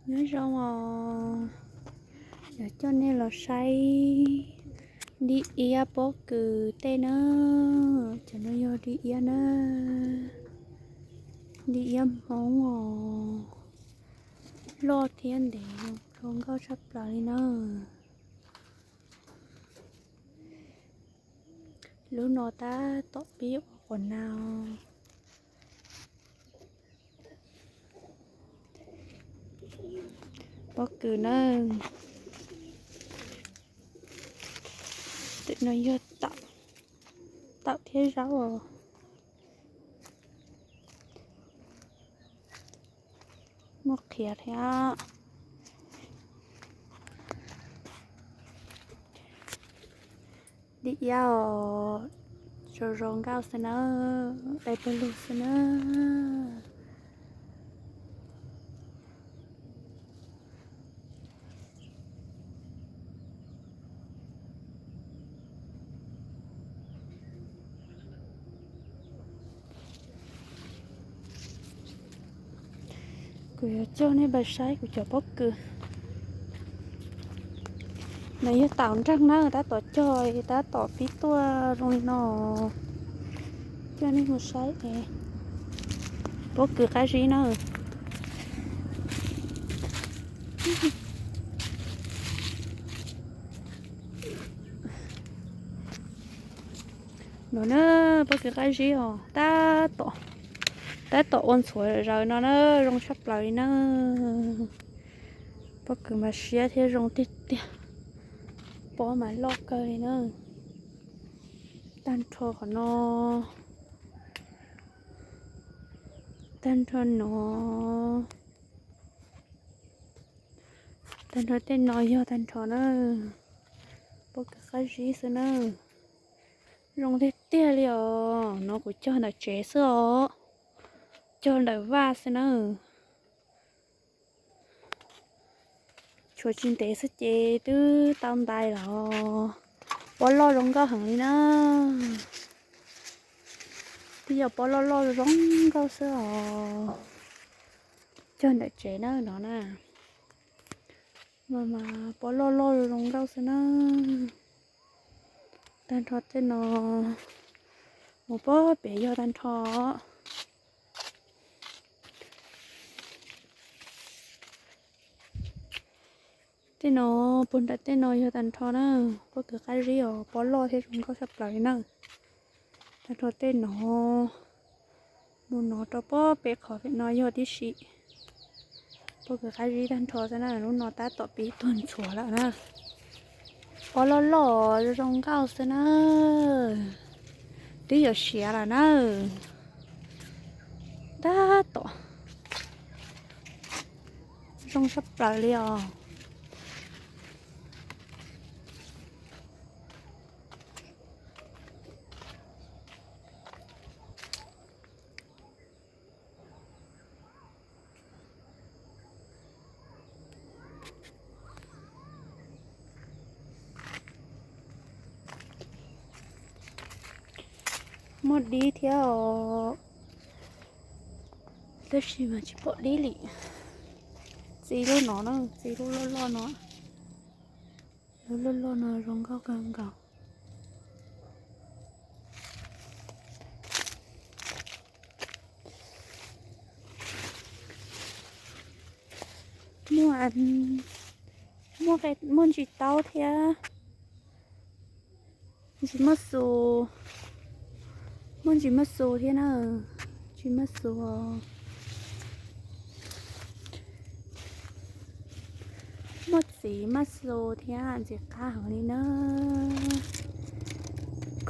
Nyob zoo os, yuav coj nej los saib dib iab pob kws tej na. Cov no yog dib iab na, dib iab Hmoob os, loj thiab ntev zoo nkauj tshaj plaws li na. Lub no tab tom pib ua quas nag. Pob kws na, tus no yog tawm thiab zaub os. Muaj qhiav thiab. Dib iab os, zoo zoo nkauj xwb na, dai pawg lug xwb na. Kuv yuav coj nej mus saib kuv cov pob kws. No yog tawm nreeg na, tab tom cog, tab tom pib tuaj zoo li no. Coj nej mus saib es pob kws qab zib na. No na, pob kws qab zib os, tab tom, tab tom ua ntxhuav zaws no na, zoo tshaj plaws li na. Pob kws mas siab thiab zoo tiag tiag, pob mas loj kawg li na. Tag nrho qhov no, tag nrho no, tag nrho tej no yog tag nrho na. Pob kws qab zib xwb na. Zoo tiag tiag li os. No kuv cog ntawm tsev xwb os, cog ntawm vaj xwb na. Tshuav tsis ntev xwb ces twb tau ntais los. Pob loj zoo nkauj heev li na. Twb yog pob loj loj zoo nkauj xwb os. Cog ntawm tsev na no na. Mas mas pob loj loj zoo nkauj xwb na. Tag nrho tej no, mus pob pem yog tag nrho. Tej no, puag nram tej no yog tag nrho na. Pob kws qab zib os, pob loj thiab zoo nkauj tshaj plaws li na. Tag nrho tej no, mus no rau pob pem qhov pem no yog tib si. Pob kws qab zib tag nrho xwb na, lub no tab tom pib tuag ntxhuav lawm na. Pob loj loj zoo nkauj xwb na. Twb yuav siav lawm na. Tab tom zoo tshaj plaws li os. Muaj dib thiab os, tab sis mas tsis pom dib li. Txiv lub no na, txiv lub loj loj no. Lub loj loj no zoo nkauj kawg nkaus. Muaj, muaj, muaj ntsis taub thiab. Ntsis maj xus, muaj ntsis maj xus thiab na. Ntsis maj xus os. Muaj txiv maj xus thiab, ntxim qab heev li na.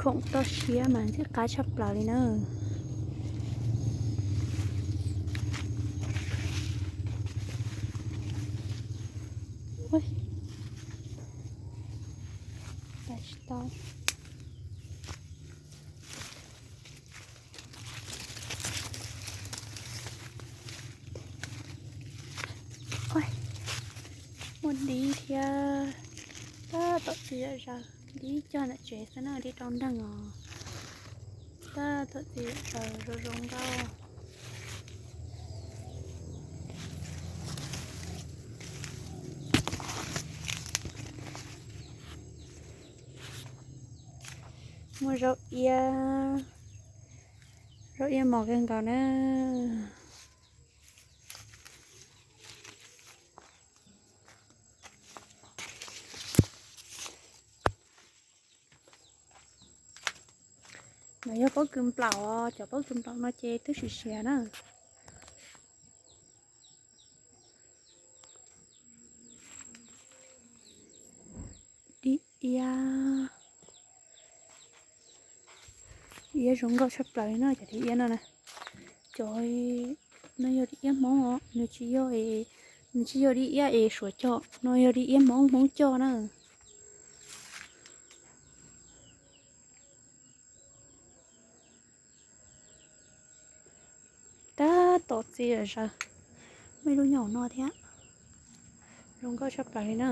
Khoom toj siab mas ntxim qab tshaj plaws li na. Ua, tsis tau. Muaj dib thiab. Tab tom txiv zom zaws, dib cog ntawm tsev xwb na, dib rau nreeg os. Tab tom txiv zom zaws zoo zoo nkauj. Muaj zaub iab, zaub iab mos kawg nkaus na. No yog pob kws nplaum os, cov pob kws nplaum no ces twb siav siav na. Dib iab, dib iab zoo nkauj tshaj plaws li no cov dib iab no na. Cov no yog dib iab Hmoob os, nws tsis yog, nws tsis yog dib iab es Suav cog, no yog dib iab Hmoob, Hmoob cog na. Tab tom txi zom zaws, muaj ib lub nyob hauv no thiab. Zoo nkauj tshaj plaws li na.